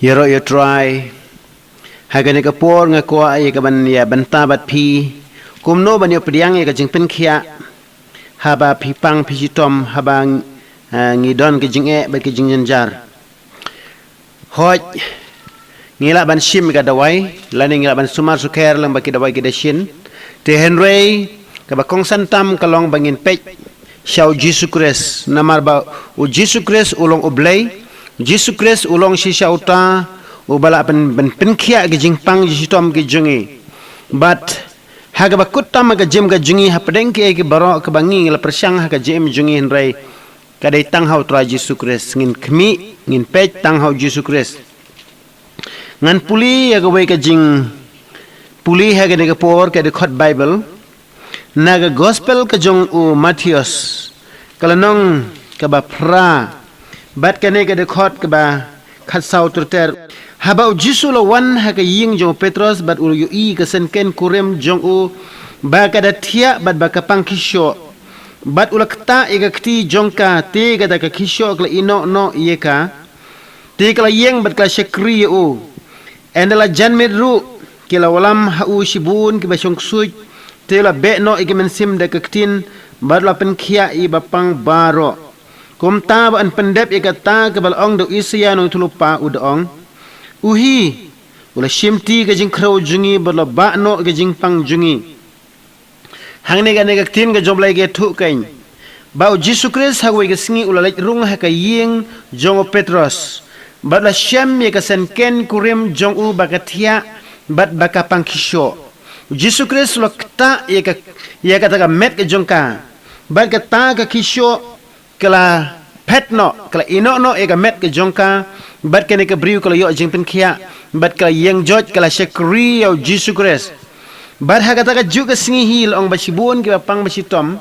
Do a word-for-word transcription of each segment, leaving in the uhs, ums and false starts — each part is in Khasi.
Ïaroh ïa u Trai. Ha kane ka por nga kwah ïa ka ban ïa bynta bad phi kumno ban ïoh pdiang ïa ka jingpynkhiah haba phi pang phi shitom, haba, eh, ngi don ka jingeh bad ka jingjynjar. Hooid, ngi lah ban shim ka dawai, lane ngi lah ban sumar sukher lang bad ki dawai ki dashin. Te hynrei kaba kongsan tam ka long ba ngin peit sha u Jisu Khrist, namar ba u Jisu Khrist u long u Blei, u Jisu Khrist u long shisha uta uba lah pyn, pyn, pynkhiah ki jingpang jingshitom ki jong ngi. Bad ha kaba kut tam ka jingim ka jong ngi, hapdeng kiei kiei baroh kaba ngi la pyrshang ha ka jingim jong ngi, hynrei ka dei tang ha u Trai Jisu Khrist. Ngin khmih, ngin peit tang ha u Jisu Khrist. Ngan pule ïa kawei ka jingpule ha kane ka por, ka dkhot Baibl na ka Gospel ka jong u Mathaios, ka lynnong kaba phra, bad kane ka dkhot kaba khatsaw ter ter. Haba u Jisu u la wan ha ka ïing jong u Petros bad u ïohi ka sengken kurim jong u ba ka da thiah bad ba ka pang khishoh, bad u la ktah ïa ka kti jong ka, te kata ka khishoh ka la ïehnoh noh ïa ka. Te ka la ïeng bad ka la shakri ïa u. Ynda la jan miet ruh, ki la wallam ha u shibun kiba shongksuid, te u la beh noh ïa ki mynsiem da ka ktien, bad u la pynkhiah ïa kiba pang baroh. Kumta ba yn pyndep ïa kata kaba la ong da u Isaïah nongïathuhlypa, u da ong: U hi, u la shimti ka jingkhrew jong ngi bad u la bah noh ka jingpang jong ngi. Hangne kane ka ktien ka jong u Blei ka ïathuh kein ba u Jisu Khrist ha kawei ka sngi u la leit rung ha ka ïing jong u Petros, bad u la shem ïa ka sengken kurim jong u ba ka thiah bad ba ka pang khishoh. U Jisu Khrist u la ktah ïa ka, ïa kata ka met ka jong ka, bad kata ka khishoh ka la phet noh, ka la ïehnoh noh ïa ka met ka jong ka, bad kane ka briew ka la ïoh jingpynkhiah, bad ka la ïeng joit, ka la shakri ïa u Jisu Khrist. Bad ha kata kajuh ka sngi hi la ong ba shibun kiba pang ba shitom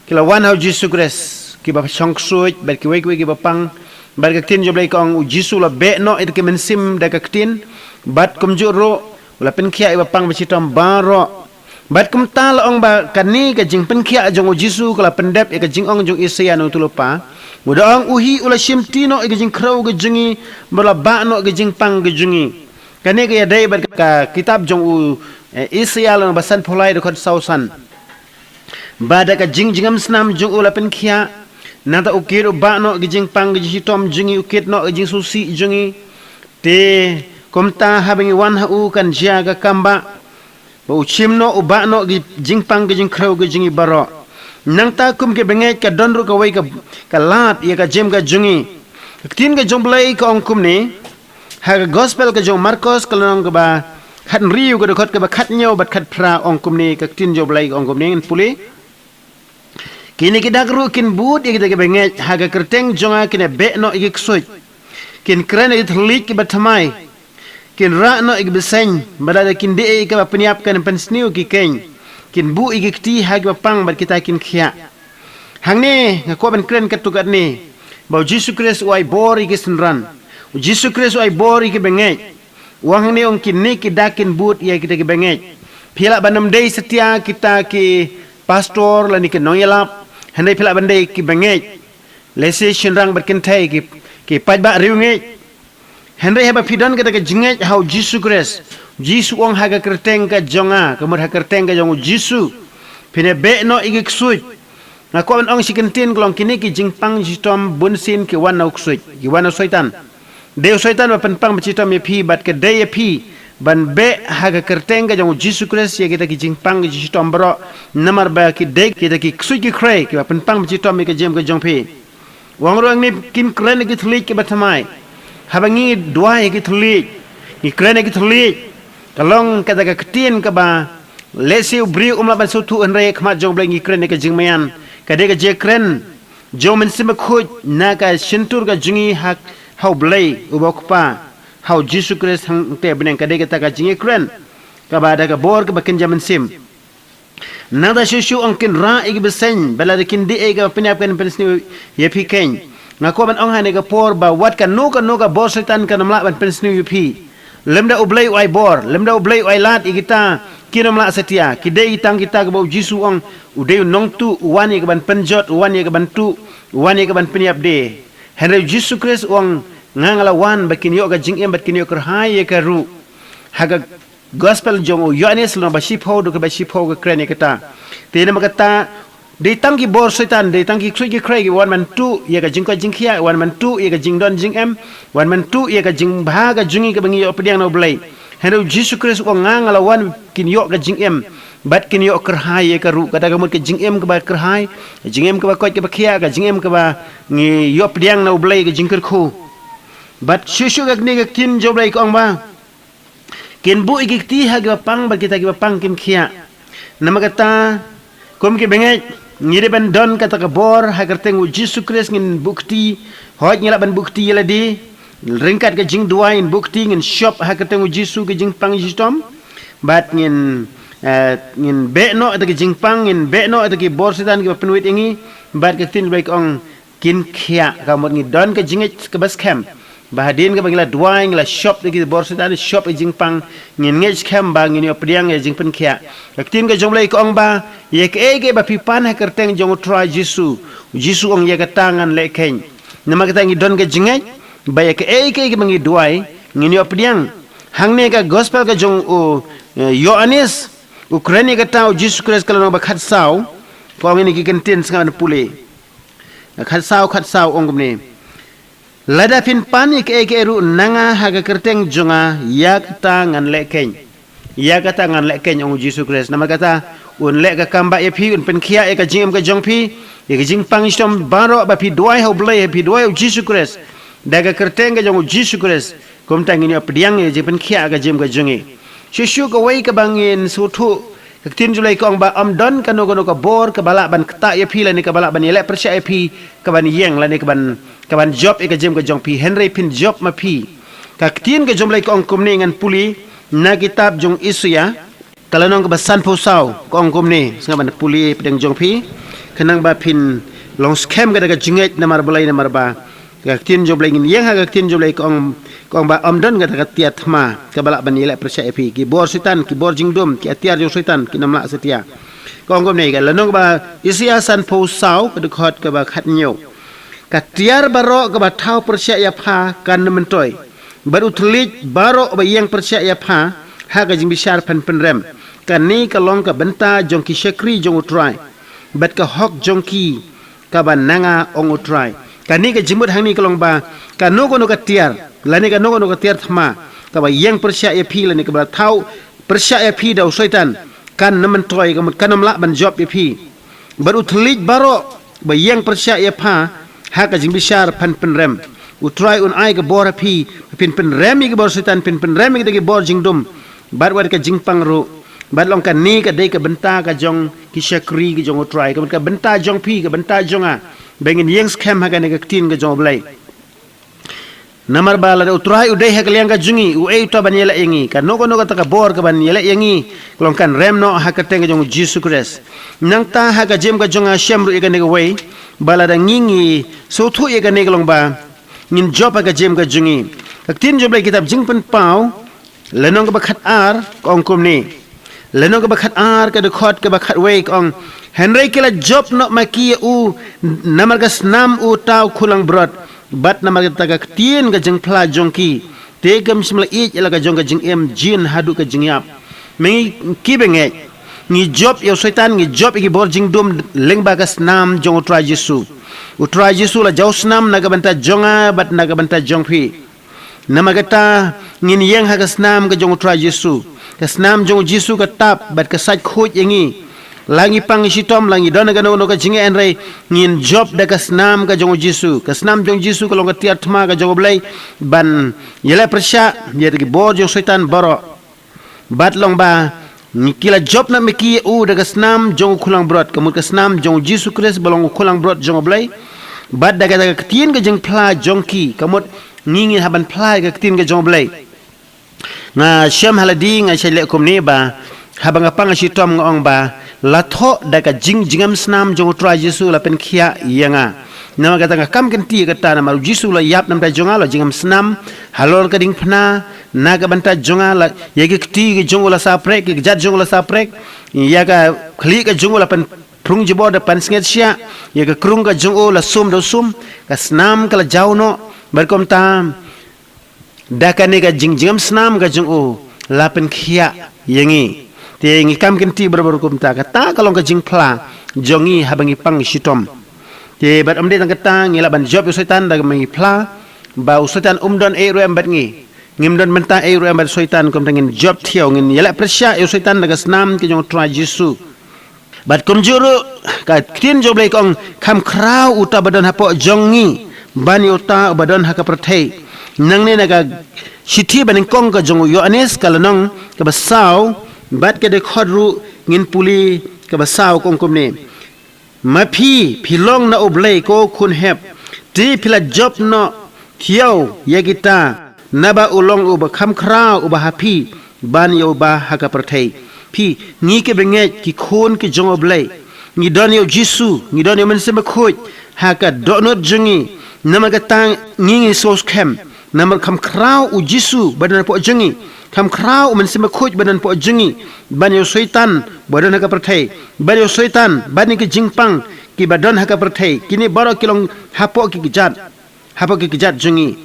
ki la wan ha u Jisu Khrist, kiba shongksuid bad kiwei kiwei kiba pang. Bad ka ktien jong u Blei ka ong u Jisu u la beh noh ïa ki mynsiem da ka ktien, bad kumjuh ruh u la pynkhiah ïa kiba pang ba shitom baroh. Bad kumta la ong ba kane ka jingpynkhiah jong u Jisu ka la pyndep ïa ka jingong jong u Isaïah nongïathuhlypa, u da ong: U hi, u la shimti noh ïa ka jingkhrew ka jong ngi, bad u la bah noh ïa ka jingpang ka jong ngi. Kane ka ïadei bad ka kitab jong u, eh, Isaïah lynnong ba sanphew lai, dkhot saw san. Ba da ka jingjngem snam jong u la pynkhiah, nangta u kit u bah noh ïa ka jingpang ka jingshitom jong ngi, u kit noh ïa ka jingsngewsih jong ngi. Te kumta haba ngi wan ha u kan jia ka kam ba ba u shim noh, u bah noh ki jingpang ki jingkhrew ki jong ngi baroh. Nangta kum ki bangeit ka don ruh kawei ka, ka lad ïa ka jingim ka jong ngi. Ka ktien ka jong u Blei ka ong kumne ha ka Gospel ka jong u Markos, ka lynnong kaba khathynriew, ka dkhot kaba khathynñiew bad khatphra, ong kumne ka ktien jong u Blei ka ong kumne, ngan pule. Kine ki dak ruh kin bud ïa kita ki bangeit ha ka kyrteng jong nga, kin ïa beh noh ïa ki ksuid, kin kren ïa ki thylliej kiba thymmai, kin rah noh ïa ki bseiñ, bad lada kin dih ïa kaba pynïap kan pynsniew ïa ki keiñ, kin buh ïa ki kti ha kiba pang bad kita kin khiah. Hangne nga kwah ban kren katto katne ba u Jisu Khrist u ai bor ïa ki synran. U Jisu Khrist u ai bor ïa ki bangeit. U ong hangne, ong kine ki dak kin bud ïa kita ki bangeit. Phi lah ban ym dei satia kita ki pastor lane ki nongïalap, hynrei phi lah ban dei ki bangeit. Lehse shynrang bad kynthei, ki, ki paidbah riewngeit. Hynrei haba phi don kata ka jingngeit ha u Jisu Khrist, u Jisu u ong ha ka kyrteng ka jong nga, ka mut ha ka kyrteng ka jong u Jisu, phin ïa beh noh ïa ki ksuid. Nga kwah ban ong shi kyntien ka long, kine ki jingpang jingshitom bunsien ki wan na u ksuid, ki wan na u Soitan. Dei u Soitan ba pynpang ba shitom ïa phi, bad ka dei ïa phi ban beh ha ka kyrteng ka jong u Jisu Khrist ïa kita ki jingpang ki jingshitom baroh, namar ba ki dei kita ki ksuid ki khrei kiba pynpang ba shitom ïa ka jingim ka jong phi. U ong ruh hangne, kin kren ïa ki thylliej kiba thymmai. Haba ngi duwai ïa ki thylliej, ngi kren ïa ki thylliej, ka long kata ka ktien kaba lehse u briew um lah ban sngewthuh, hynrei ha khmat jong u Blei ngi kren ïa ka jingmaïan. Ka dei ka jingkren jong u Mynsiem Bakhuid na ka shyntur ka jong ngi ha, ha u Blei uba u Kpa, ha u Jisu Khrist hangtei ha bneng. Ka dei kata ka jingkren kaba da ka bor kaba kynja mynsiem. Nangta shuh shuh u ong, kin rah ïa ki bseiñ, bad lada kin dih ïa kaba pynïap kan pynsniew ïa phi keiñ. Nga kwah ban ong ha kane ka por ba wat kano kano ka bor Soitan kan ym lah ban pynsniew ïa phi. Lymda u Blei u ai bor, lymda u Blei u ai lad ïa kita, kin ym lah satia. Ki dei tang kita kaba u Jisu u ong, u dei u nongtuh, u wan ïa ka ban pynjot, u wan ïa ka ban tuh, u wan ïa ka ban pynïap de. Hynrei u Jisu Khrist u ong, Nga nga la wan ba kin ïoh ka jingim bad kin ïoh kyrhai ïa ka ruh. Ha ka gospel jong u Ïoannis lynnong ba shiphew, dkhot ba shiphew ka kren ïa kata. Te namar kata, dei tang ki bor Soitan, dei tang ki ksuid ki khrei ki wan ban tuh ïa ka jingkoit jingkhiah, wan ban tuh ïa ka jingdon jingem, wan ban tuh ïa ka jingbha ka jong ngi kaba ngi ïoh pdiang na u Blei. Hynrei u Jisu Khrist u ong, nga nga la wan kin ïoh ka jingim bad kin ïoh kyrhai ïa ka ruh. Kata ka mut ka jingim kaba kyrhai, ka jingim kaba koit kaba khiah, ka jingim kaba ngi ïoh pdiang na u Blei, ka jingkyrkhu. Bad shuh shuh ka kane ka ktien jong u Blei ka ong ba kin buh ïa ki kti ha kiba pang bad kita kiba pang kin khiah. Namar kata, kum ki bangeit, ngi dei ban don kata ka bor ha ka kyrteng u Jisu Khrist, ngin buh kti. Hooid, ngi lah ban buh kti ïa lade, ryngkat ka jingduwai ngin buh kti, ngin shop ha ka kyrteng u Jisu ka jingpang shitom. Bad ngin, eh, ngin beh noh ïa ka jingpang, ngin beh noh ïa ki bor Soitan kiba pynwit ïa ngi. Bad ka ktien Blei ka ong, kin khiah, ka mut ngi don ka jingngeit kaba skhem ba hadien kaba ngi la duwai, ngi la shop ïa ki bor Soitan, shop ïa ka jingpang, ngin ngeit skhem ba ngin ïoh pdiang ïa ka jingpynkhiah. Ka ktien ka jong u Blei ka ong ba ïa kaei kaei ba phi pan ha ka kyrteng jong u Trai Jisu, u Jisu u ong, ïa kata ngan leh keiñ. Namar kata ngi don ka jingngeit ba ïa kaei kaei kaba ngi duwai, ngin ïoh pdiang. Hangne ka gospel ka jong u, eh, Ïoannis, u kren ïa kata, u Jisu Khrist, ka lynnong ba khatsaw, ka ong ïa kine ki kyntien, sngap ban pule. Khatsaw, khatsaw, ong kumne: Lada phin pan ïa kaei kaei ruh na nga ha ka kyrteng jong nga, ïa kata ngan leh keiñ. Ïa kata ngan leh keiñ, ong u Jisu Khrist. Namar kata, un leh ka kam ba ïa phi, un pynkhiah ïa ka jingim ka jong phi, ïa ka jingpang shitom baroh ba phi duwai ha u Blei, phi duwai ha u Jisu Khrist. Da ka kyrteng ka jong u Jisu Khrist, kumta ngin ïoh pdiang ïa ka jingpynkhiah ka jingim ka jong ngi. Shuh shuh kawei kaba ngin sngewthuh, ka ktien jong u Blei ka ong ba ym don kano kano ka bor kaba lah ban ktah ïa phi lane kaba lah ban ïaleh pyrshah ïa phi, kaban ïeng lane kaban, kaban jop ïa ka jingim ka jong phi, hynrei phin jop ma phi. Ka ktien ka jong u Blei ka ong kumne, ngan pule na kitab jong u Isaïah, ka lynnong kaba sanphew saw, ka ong kumne, sngap ban pule pdeng jong phi, khnang ba phin long skhem ka da ka jingngeit. Namar balei? Namar ba ka ktien jong u Blei, ngin ïeng ha ka ktien jong u Blei, ka ong, ka ong ba ym don kata ka tiar thma kaba lah ban ïaleh pyrshah ïa phi. Ki bor Soitan, ki bor jingdum, ki atiar jong Soitan kin ym lah satia. Ka ong kumne, ka lynnong kaba, Isaïah sanphew saw, ka dkhot kaba khathynñiew: Ka tiar baroh kaba thaw pyrshah ïa pha kan ym myntoi, bad u thylliej baroh ba ïeng pyrshah ïa pha ha ka jingbishar phan pynrem. Kane ka long ka bynta jong ki shakri jong u Trai, bad ka hok jong ki kaba na nga, ong u Trai. Kane ka jingmut hangne ka long ba kano kano ka tiar lane kano kano ka tiar thma kaba ïeng pyrshah ïa phi lane kaba thaw pyrshah ïa phi da u Soitan, kan ym myntoi, ka mut kan ym lah ban jop ïa phi. Bad u thylliej baroh ba ïeng pyrshah ïa pha ha ka jingbishar phan pynrem. U Trai un ai ka bor ha phi, phin pynrem ïa ki bor Soitan, phin pynrem ïa kita ki bor jingdum, bad wat ka jingpang ruh. Bad long kane ka dei ka bynta ka jong ki shakri ka jong u Trai, ka mut ka bynta jong phi, ka bynta jong nga, ba ngin ïeng skhem ha kane ka ktien ka jong u Blei. Namar ba lada u Trai u dei ha ka liang ka jong ngi, uei uta ban ïaleh ïa ngi? Kano kano kata ka bor kaban ïaleh ïa ngi, ka long kan rem noh ha ka kyrteng ka jong u Jisu Khrist. Nangta ha ka jingim ka jong nga, shem ruh ïa kane kawei, ba lada ngi, ngi sngewthuh ïa kane, ka long ba ngin jop ha ka jingim ka jong ngi. Ka ktien jong u Blei, kitab Jingpynpaw, lynnong kaba khatar, ka ong kumne. Lynnong kaba khatar, ka dkhot kaba khatwei, ka ong: Hynrei ki la jop noh ma ki ïa u namar ka snam uta u khulangbrot, bad namar kata ka ktien ka jingphla jong ki, te kim shym la ïeit ïa la ka jong ka jingim jin haduh ka jingïap. Ma ngi ki bangeit, ngi jop ïa u Soitan, ngi jop ïa ki bor jingdum lyngba ka snam jong u Trai Jisu. U Trai Jisu u la jaw snam na ka bynta jong nga bad na ka bynta jong phi. Namar kata, ngin ïeng ha ka snam ka jong u Trai Jisu. Ka snam jong u Jisu ka tap bad ka sait khuid ïa ngi. La ngi pang shitom, la ngi don ha kano kano ka jingeh, hynrei ngin jop da ka snam ka jong u Jisu. Ka snam jong u Jisu ka long ka tiar thma ka jong u Blei ban ïaleh pyrshah ïa ki bor jong u Soitan baroh. Bad long ba ngi, ki la jop noh ma ki ïa u da ka snam jong u khulangbrot, ka mut ka snam jong u Jisu Khrist ba long u khulangbrot jong u Blei. Bad da kata ka ktien ka jingphla jong ki, ka mut ngi, ngi hap ban phla ïa ka ktien ka jong u Blei. Nga shem ha lade, nga shait leh kumne ba haba nga pang shitom nga ong ba la thoh da ka jing, jingem snam jong u Trai Jisu la pynkhiah ïa nga. Namar kata nga kam kynti ïa kata, namar u Jisu u la ïap na ka bynta jong nga, u la jingem snam halor ka diengphna na ka bynta jong nga, la, ïa ki kti ki jong u la saprek, ïa ki kjat jong u la saprek, ïa ka khlieh ka jong u la pynprung jubor da pansngiat shiah, ïa ka krung ka jong u la sum da u sum, ka snam ka la jaw noh, Bad kumta, da kane ka jingjngem snam ka jong u, la pynkhiah ïa ngi. Te ngi kam kynti bor bor kumta, kata ka long ka jingphla jong ngi haba ngi pang shitom. Te bad ym dei tang kata, ngi lah ban jop ïa u Soitan da kaba ngi phla ba u Soitan um don ei ruh em bad ngi. Ngim don bynta ei ruh em bad u Soitan, kumta ngin jop thiaw, ngin ïaleh pyrshah ïa u Soitan da ka snam ka jong u Trai Jisu. Bad kumjuh ruh, ka ktien jong u Blei ka ong, kham khraw uta ba don hapoh jong ngi ban ïa uta uba don ha ka pyrthei. Nangne na ka shithi banyngkong ka jong u Ïoannis ka lynnong kaba saw bad ka dkhot ruh ngin pule kaba saw, ka ong kumne: Ma phi, phi long na u Blei ko khun hep, te phi la jop noh thiaw ïa kita, naba u long uba kham khraw uba ha phi ban ïa uba ha ka pyrthei. Phi, ngi ki bangeit, ki khun ki jong u Blei, ngi don ïa u Jisu, ngi don ïa u Mynsiem Bakhuid ha ka dohnud jong ngi. Namar kata ngi ngi sngewskhem, namar kham khraw u Jisu ba don hapoh jong ngi, kham khraw u Mynsiem Bakhuid ba don hapoh jong ngi ban ïa u Soitan ba don ha ka pyrthei, ban ïa u Soitan, ban ïa ki jingpang kiba don ha ka pyrthei. Kine baroh ki long hapoh ki kjat, hapoh ki kjat jong ngi.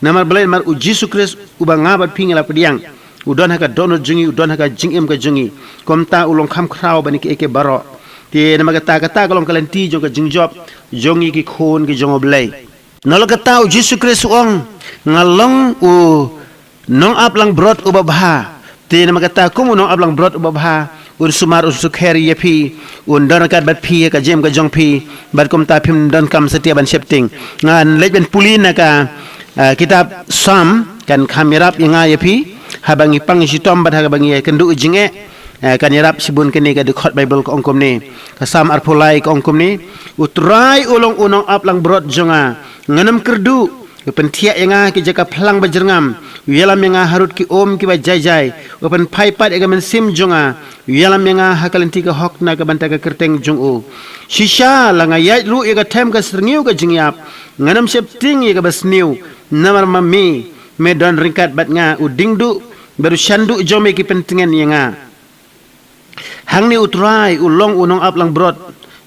Namar balei? Namar u Jisu Khrist uba nga bad phi ngi la pdiang, u don ha ka dohnud jong ngi, u don ha ka jingim ka jong ngi. Kumta u long kham khraw ban ïa kiei kiei baroh. Te namar kata, kata ka long ka lynti jong ka jingjop jong ngi ki khun ki jong u Blei. Nalor kata u Jisu Khrist u ong, nga long u nongap langbrot uba bha. Te namar kata kum u nongap langbrot uba bha, un sumar un sukher ïa phi, un don ryngkat bad phi ha ka jingim ka jong phi, bad kumta phim donkam satia ban sheptieng. Ngan leit ban pule na ka, ah, kitab Salm, kan kham ïarap ïa nga ïa phi haba ngi pang shitom bad haba ngi ïakynduh jingeh. Eh, kan ïarap shibun kane ka dkhot Baibl, ka ong kumne. Ka Salm arphew lai ka ong kumne: U Trai u long u nongap langbrot jong nga, ngan ym kyrduh. U pynthiah ïa nga ha ki jaka phlang bajyrngam, u ïalam ïa nga harud ki um kiba jai jai. U pynphai pat ïa ka mynsiem jong nga, u ïalam ïa nga ha ka lynti ka hok na ka bynta ka kyrteng jong u. Shisha la nga ïaid ruh ïa ka them ka syrngiew ka jingïap, ngan ym sheptieng ïa kaba sniew, namar ma me, me don ryngkat bad nga. U diengduh bad u shanduh jong me ki pyntngen ïa nga. Hangne U Trai u long u nongap langbrot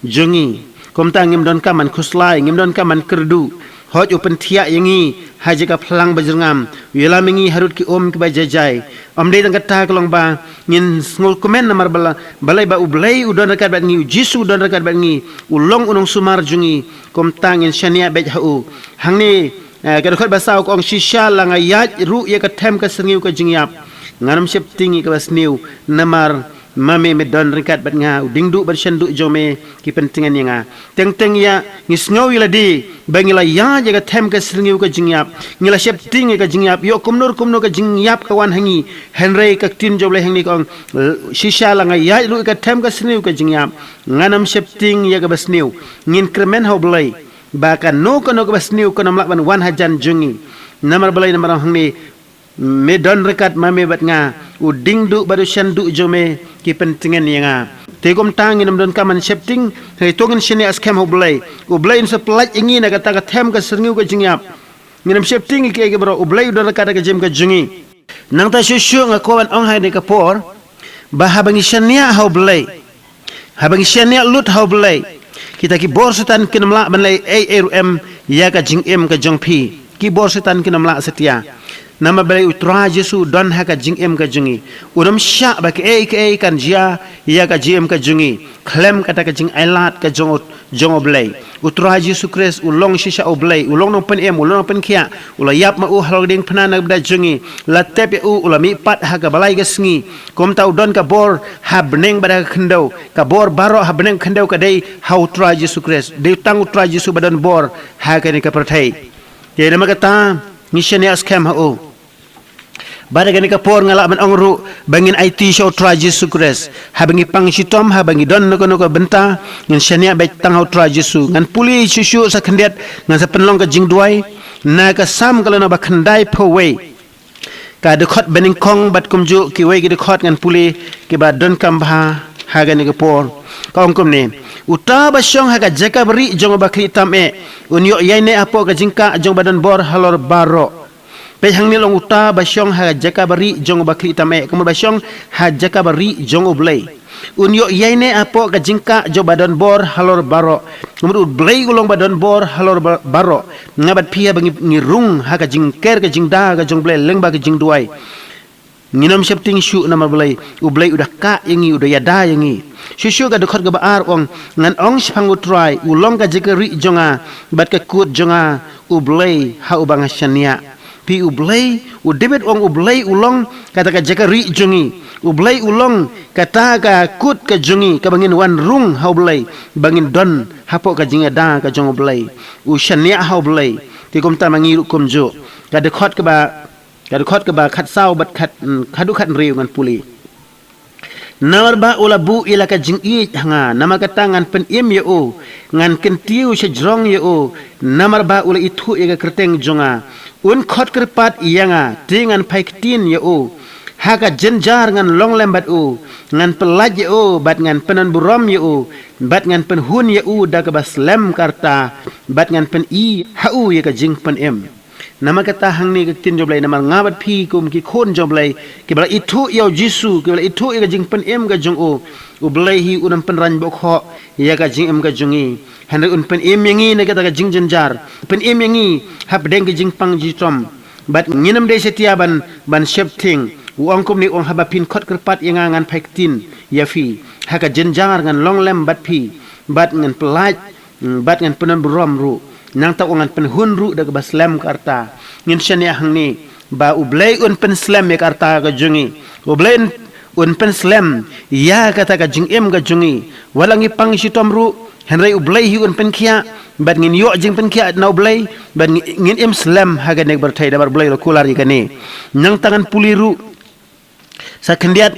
jong ngi. Kumta ngim donkam ban khuslai, ngim donkam ban kyrduh. Hooid, u pynthiah ïa ngi ha jaka phlang bajyrngam, u ïalam ïa ngi harud ki um kiba jai jai. Ym dei tang kata, ka long ba ngin sngewkmen namar ba la, balei? Ba U Blei u don ryngkat bad ngi, u Jisu u don ryngkat bad ngi, u long u nongsumar jong ngi. Kumta ngin shaniah beit ha u. Hangne, eh, ka dkhot ba saw ka ong: Shisha la nga ïaid ruh ïa ka them ka syrngiew ka jingïap, ngan ym sheptieng ïa kaba sniew, namar ma me, me don ryngkat bad nga. U diengduh bad u shanduh jong me ki pyntngen ïa nga. Teng teng ïa ngi sngew ïa lade ba ngi la ïaid ïa ka them ka syrngiew ka jingïap, ngi la sheptieng ïa ka jingïap, ïoh kumno kumno ka jingïap ka wan ha ngi. Hynrei ka ktien jong U Blei hangne ka ong, shisha la nga ïaid ruh ïa ka them ka syrngiew ka jingïap, ngan ym sheptieng ïa kaba sniew. Ngin kyrmen ha U Blei ba kano kano kaba sniew kan ym lah ban wan hajan jong ngi. Namar balei? Namar hangne, me don ryngkat ma me bad nga, u diengduh bad u shanduh jong me ki pyntngen ïa nga. Te kumta ngin ym donkam ban sheptieng, hynrei to ngin shaniah skhem ha U Blei. U Blei un sa pyllait ïa ngi na kata ka them ka syrngiew ka jingïap. Ngin ym sheptieng ïa kiei kiei baroh, U Blei u don ryngkat ha ka jingim ka jong ngi. Nangta shuh shuh nga kwah ban ong ha kane ka por ba haba ngi shaniah ha U Blei, haba ngi shaniah lut ha U Blei, kita ki bor Soitan kin ym lah ban leh ei ei ruh em ïa ka jingim ka jong phi. Ki bor Soitan kin ym lah satia. Namar balei? U Trai Jisu u don ha ka jingim ka jong ngi. Un ym shah ba kaei kaei kan jia ïa ka jingim ka jong ngi khlem kata ka jingailad ka jong u, jong U Blei. U Trai Jisu Khrist u long shisha U Blei, u long Nongpynim, u long Nongpynkhiah. U la ïap ma u halor ka diengphna na ka bynta jong ngi. La tep ïa u, u la mihpat ha kaba lai ka sngi. Kumta u don ka bor ha bneng bad ha ka khyndew. Ka bor baroh ha bneng khyndew ka dei ha U Trai Jisu Khrist. Dei tang U Trai Jisu ba don bor ha kane ka pyrthei. Te namar kata ngi shaniah skhem ha u. Bad ha kane ka por nga lah ban ong ruh ba ngin aiti sha U Trai Jisu Khrist. Haba ngi pang shitom, haba ngi don na kano kano ka bynta, ngin shaniah beit tang ha U Trai Jisu. Ngan pule shuh shuh sa khyndiat, ngan sa pynlong ka jingduwai na ka Salm ka lynnong ba khyndaiphew wei, ka dkhot banyngkong bad kumjuh kiwei ki dkhot ngan pule kiba donkam bha ha kane ka por. Ka ong kumne: Uta ba shong ha ka jaka barieh jong uba khlieh tam eh, un ïoh ïaineh hapoh ka jingkah jong uba don bor halor baroh. Peit hangne, long uta ba shong ha ka jaka barieh jong uba khlieh tam eh, ka mut ba shong ha jaka barieh jong U Blei. Un ïoh ïaineh hapoh ka jingkah jong ba don bor halor baroh. Namar U Blei u long ba don bor halor ba-, baroh. Nga bad phi haba ngi, ngi rung ha ka jingker ka jingda ka jong U Blei lyngba ka jingduwai, ngin ym sheptieng shuh namar balei? U Blei u da kah ïa ngi, u da ïada ïa ngi. Shuh shuh ka dkhot kaba ar ong, ngan ong shaphang U Trai, u long ka jaka rieh jong nga bad ka kut jong nga, U Blei ha uba nga shaniah. Phi, U Blei, u David u ong U Blei u long kata ka jaka rieh jong ngi. U Blei u long kata ka kut ka jong ngi, kaba ngin wan rung ha U Blei, ba ngin don hapoh ka jingïada ka jong U Blei. U shaniah ha U Blei. Te kumta ma ngi ruh kumjuh. Ka dkhot kaba, ka dkhot kaba khatsaw bad khat, mm, haduh khathynriew ngan pule. Namar ba u la buh ïa la ka jingïeit ha nga, namar kata ngan pynim ïa u, ngan kyntiew shajrong ïa u, namar ba u la ithuh ïa ka kyrteng jong nga. Un khot kyrpad ïa nga, te ngan phai ktien ïa u. Ha ka jynjar ngan long lem bad u, ngan pyllait ïa u, bad ngan pynburom ïa u, bad ngan pynhun ïa u da kaba slem ka rta, bad ngan pyni ha u ïa ka jingpynim. Namar kata hangne ka ktien jong U Blei, namar nga bad phi kum ki khun jong U Blei, kiba la ithuh ïa U Jisu, kiba la ithuh ïa ka jingpynim ka jong u, U Blei hi un ym pynrang bok khoh ïa ka jingim ka jong ngi. Hynrei un pynim ïa ngi na kata ka jingjynjar, pynim ïa ngi hapdeng ka jingpang jitom. Bad ngin ym dei satia ban, ban sheptieng. U ong kumne, u ong haba phin khot kyrpad ïa nga ngan phai ktien ïa phi. Ha ka jynjar ngan long lem bad phi. Bad ngan pyllait, mm, bad ngan pynburom ruh. Nangta u ong ngan pynhun ruh da kaba slem ka rta. Ngin shaniah hangne ba U Blei un pynslem ïa ka rta ka jong ngi. U Blei un, un pynslem ïa kata ka jingim ka jong ngi. Wat la ngi pang shitom ruh, hynrei U Blei hi un pynkhiah, bad ngin ïoh jingpynkhiah na U Blei, bad ngi, ngin im slem ha kane ka pyrthei namar U Blei u la kular ïa kane. Nangta ngan pule ruh sa khyndiat,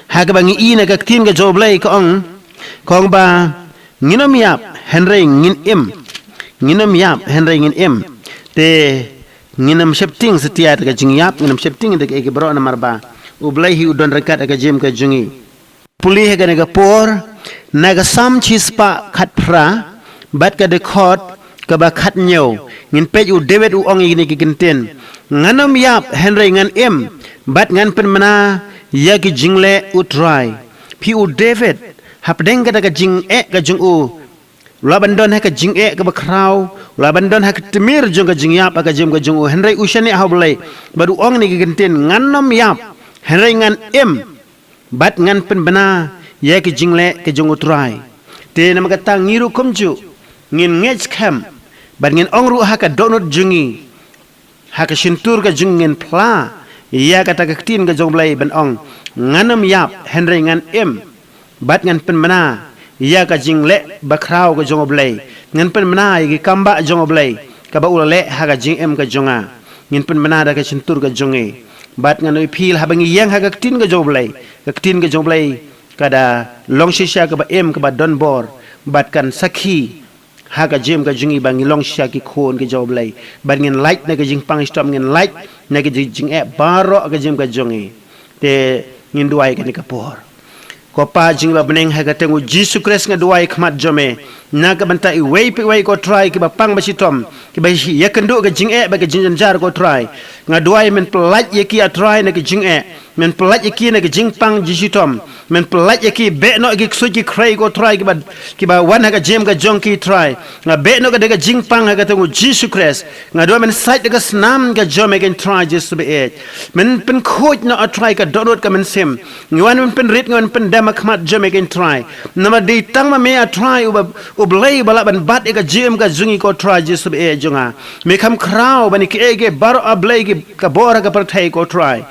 ha kaba ngi i na ka ktien ka jong U Blei ka ong, ka ong ba ngin ym ïap hynrei ngin im. Ngin ym ïap hynrei ngin im. Te ngin ym sheptieng satia da ka jingïap, ngin ym sheptieng da kaei kaba baroh namar ba U Blei hi u don ryngkat ha ka jingim ka jong ngi. Pule ha kane ka por, na ka Salm shispah khatphra, bad ka dkhot kaba khathynñiew, ngin peit U David u ong ïa kine ki kyntien. Ngan ym ïap hynrei ngan im, bad ngan pynbna ïa ki jingleh U Trai. Phi, U David, hapdeng kata ka jingeh ka jong u, u lah ban don ha ka jingeh kaba khraw, u lah ban don ha ka tmier jong ka jingïap ha ka jingim ka jong u, hynrei u shaniah ha U Blei, bad u ong ïa kine ki kyntien, ngan ym ïap hynrei ngan im, bad ngan pynbna ïa ki jingleh ka jong U Trai. Te namar kata ngi ruh kumjuh, ngin ngeit skhem, bad ngin ong ruh ha ka dohnud jong ngi, ha ka shyntur ka jong ngi ngin phla ïa kata ka ktien ka jong U Blei ban ong, ngan ym ïap hynrei ngan im, bad ngan pynbna ïa ka jingleh bakhraw ka jong U Blei. Ngan pynbna ïa ki kambah jong U Blei, kaba u la leh ha ka jingim ka jong nga. Ngin pynbna da ka shyntur ka jong ngi. Bad ngan ong ïa phi, haba ngi ïeng ha ka ktien ka jong U Blei, ka ktien ka jong U Blei ka da long shisha kaba im, kaba don bor, bad kan sakhi ha ka jingim ka jong ngi ba ngi long shisha ki khun ki jong U Blei. Bad ngin lait na ka jingpang shitom, ngin lait na ka jing, jingeh baroh ha ka jingim ka jong ngi. Te ngin duwai kane ka por. Ko Pa jong ngi ba ha bneng, ha ka kyrteng U Jisu Khrist nga duwai ha khmat jong me, na ka bynta iwei pa iwei ko Trai kiba pang ba shitom, kiba ïakynduh ka jingeh bad ka jingjynjar ko Trai. Nga duwai men pyllait ïa ki, ah Trai, na ka jingeh. Men pyllait ïa ki na ka jingpang jingshitom. Men pyllait ïa ki, beh noh ïa ki ksuid ki khrei ko Trai, kiba, kiba wan ha ka jingim ka jong ki Trai. Nga beh noh ka da ka jingpang ha ka kyrteng U Jisu Khrist. Nga duwai men sait da ka snam ka jong me ko Trai Jisu baieit. Men pynkhuid noh, ah Trai, ka dohnud ka mynsiem. Ngi wan men pynrit, ngi wan pyndem ha khmat jong me ko Trai. Namar dei tang ma me, ah Trai, uba, U Blei uba lah ban bat ïa ka jingim ka jong ngi ko Trai Jisu baieit jong nga. Me kham khraw ban ïa kiei kiei baroh, ah Blei, ki, ka bor ha ka pyrthei ko Trai.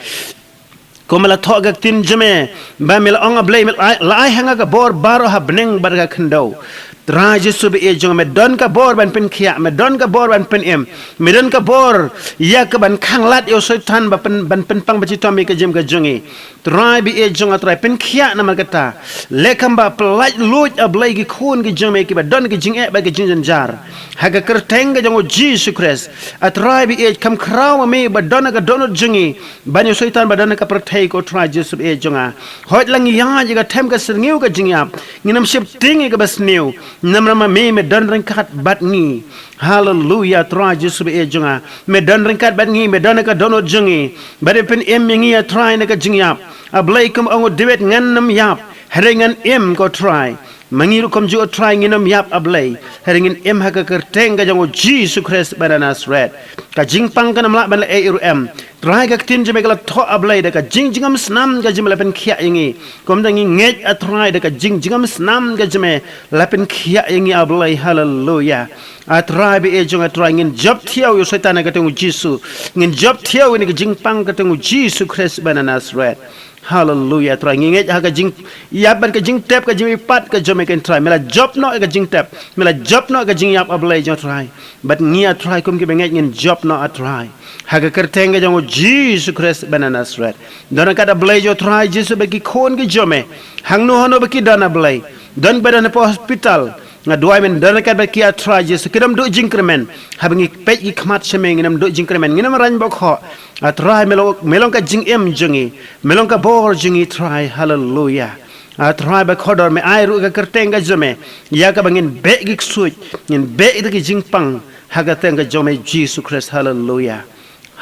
Kumba la thoh ka ktien jong me, ba me la ong, ah Blei, me la ai, la ai ha nga ka bor baroh ha bneng bad ha ka khyndew. Trai Jisu baieit jong nga, me don ka bor ban pynkhiah, me don ka bor ban pynim, me don ka bor ïa ka ban khanglad ïa u Soitan ba pyn, ban pynpang ba shitom ïa ka jingim ka jong ngi. Trai baieit jong nga, Trai pynkhiah namar kata. Leh kumba pyllait luid, ah Blei, ki khun ki jong me kiba don ki jingeh bad ki jingjynjar. Ha ka kyrteng ka jong U Jisu Khrist. Ah Trai baieit, kham khraw ma me ba don ha ka dohnud jong ngi, ban ïa u Soitan ba don ha ka pyrthei ko Trai Jisu baieit jong nga. Hooid la ngi ïaid ïa ka them ka syrngiew ka jingïap, ngin ym sheptieng ïa kaba sniew. Namar ma me me don ryngkat bad ngi. Haleluia, Trai Jisu baieit jong nga. Me don ryngkat bad ngi, me don ha ka dohnud jong ngi. Bad me pynim ïa ngi, ah Trai, na ka jingïap. Ah Blei, kum ong u David, ngan ym ïap Hynrei ngan im ko Trai. Ma ngi ruh kumjuh Trai ngin ym ïap A Blei. Hynrei ngin im ha ka kyrteng ka jong u Jisu Khrist ba na Nasareth. Ka jingpang kan ym lah ban leh ei ruh em. Trai ka ktien jong me ka la thoh A Blei da ka jingjngem snam ka jong me la pynkhiah ïa ngi. Kumta ngi ngeit A Trai da ka jingjngem snam ka jong me la pynkhiah ïa ngi A Blei. Haleluya. A Trai ba ïeit jong nga Trai ngin jop thiaw ïa u Soitan ha ka kyrteng u Jisu. Ngin jop thiaw ïa ka jingpang ha ka kyrteng u Jisu Khrist ba na Nasareth. Haleluya Trai ngi ngeit ha ka jingïap bad ka jingtep ka jingmihpat ka jong me ko Trai. Me la jop noh ïa ka jingtep. Me la jop noh ïa ka jingïap A Blei jong Trai. Bad ngi A Trai kum kiba ngeit ngin jop noh A Trai. Ha ka kyrteng ka jong u Jisu Khrist ba na Nasareth. Don ryngkat A Blei jong Trai Jisu bad ki khun ki jong me. Hangno hangno ba ki don A Blei. Don ba don hapoh hospital. Nga duwai men don ryngkat bad ki A Trai Jisu. Kin ym duh jingkyrmen. Haba ngi peit ki khmat sha me ngin ym duh jingkyrmen. Ngin ym rang bok ho. A Trai me long, me long ka jingim jong ngi. Me long ka bor jong ngi Trai. Haleluya. A Trai ba kordor me ai ruh ka kyrteng ka jong me. Ïa kaba ngin beh ki ksuid. Ngin beh ki jingpang. Ha ka kyrteng ka jong me Jisu Khrist. Haleluya.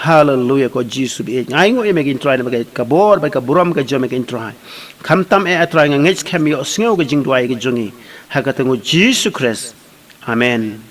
Haleluya ko Jisu ba ïeit. Nga ainguh ïa me ko Trai namar ka bor bad ka burom ka jong me ko Trai. Khamtam eh A Trai nga ngeit skhem ïohsngew ka jingduwai ka jong ngi. Ha ka kyrteng u Jisu Khrist. Amen.